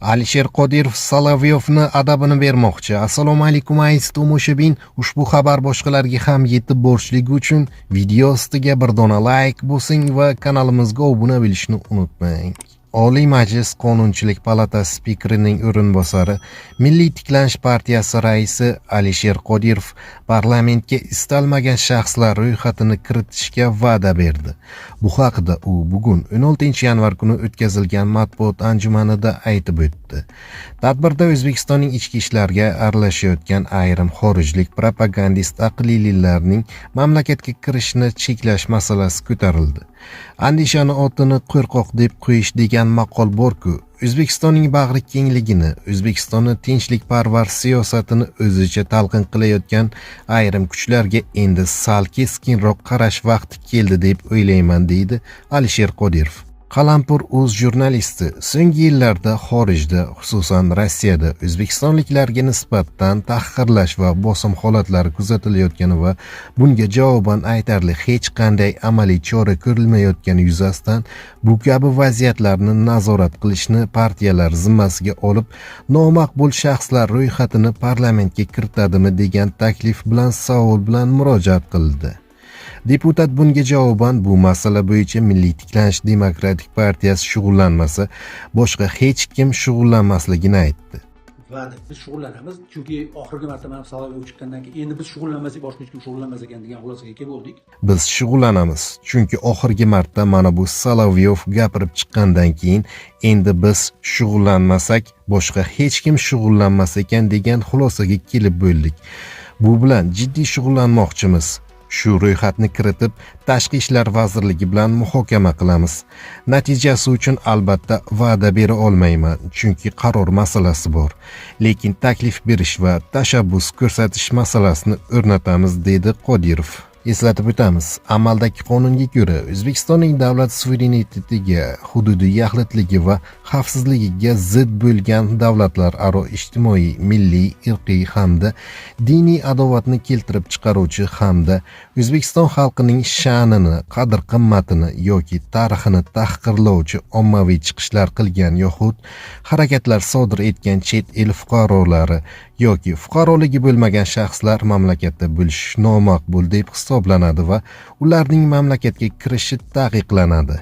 Alisher Qodirov Solovyovni adabini bermoqchi. Assalomu alaykum, aziz tomoshabin. Ushbu xabar boshqalarga ham yetib borishligi uchun video ostiga bir dona layk bosing va kanalimizga obuna bo'lishni unutmang. Oliy Majlis Qonunchilik palatasi spikerining o'rinbosari, Milliy tiklanish partiyasi raisi Alisher Qodirov parlamentga istalmagan shaxslar ro'yxatini kiritishga va'da berdi. Bu haqida u bugun, 16-yanvar kuni o'tkazilgan matbuot anjumanida aytib o'tdi. Tadbirda O'zbekistonning ichki ishlariga aralashayotgan ayrim xorijlik propagandist aqllilarning mamlakatga kirishini cheklash masalasi ko'tarildi. "Andishani otini qo'rqoq deb qo'yish degan maqol bor-ku. O'zbekistonning bag'ri kengligini, O'zbekistonni tinchlikparvar siyosatini o'zicha talqin qilayotgan ayrim kuchlarga endi sal keskinroq qarash vaqti keldi deb o'ylayman", deydi Alisher Qodirov. Qalampir o'z jurnalisti so'nggi yillarda xorijda, xususan Rossiyada o'zbekistonliklarga nisbatan tahqirlash va bosim holatlari kuzatilayotgani va bunga javoban aytarli hech qanday amaliy chora ko'rilmayotgani yuzasidan bu kabi vaziyatlarni nazorat qilishni partiyalar zimmasiga olib, nomaqbul shaxslar ro'yxatini parlamentga kiritadimi degan taklif bilan, savol bilan murojaat qildi. Deputat bunga javoban bu masala bo'yicha Milliy tiklanish demokratik partiyasi shug'ullanmasa, boshqa hech kim shug'ullanmasligini aytdi. Va'da, biz shug'ullanamiz, chunki oxirgi marta mana Solovyov chiqqandan keyin endi biz shug'ullanmasak, boshqa hech kim shug'ullanmas ekan degan xulosaga kelib bo'ldik. Biz shug'ullanamiz, chunki oxirgi marta mana bu Solovyov gapirib chiqqandan keyin endi biz shug'ullanmasak, boshqa hech kim shug'ullanmas ekan degan xulosaga kelib bo'ldik. Bu bilan jiddiy shug'ullanmoqchimiz. Shu ro'yxatni kiritib, Tashqi ishlar vazirligi bilan muhokama qilamiz. Natijasi uchun albatta va'da bera olmayman, chunki qaror masalasi bor. Lekin taklif berish va tashabbus ko'rsatish masalasini o'rnatamiz, dedi Qodirov. Eslatib o'tamiz, amaldagi qonunga ko'ra, O'zbekistonning davlat suverenitetiga, hududiy yaxlitligi va xavfsizligiga zid bo'lgan davlatlararo ijtimoiy, milliy, irqiy hamda diniy adovatni keltirib chiqaruvchi hamda O'zbekiston xalqining sha'nini, qadr-qimmatini yoki tarixini tahqirlovchi ommaviy chiqishlar qilgan yoxud harakatlar sodir etgan chet el fuqarolari yoki fuqaroligi bo'lmagan shaxslar mamlakatda bo'lishi nomaqbul deb hisoblanadi va ularning mamlakatga kirishi taqiqlanadi.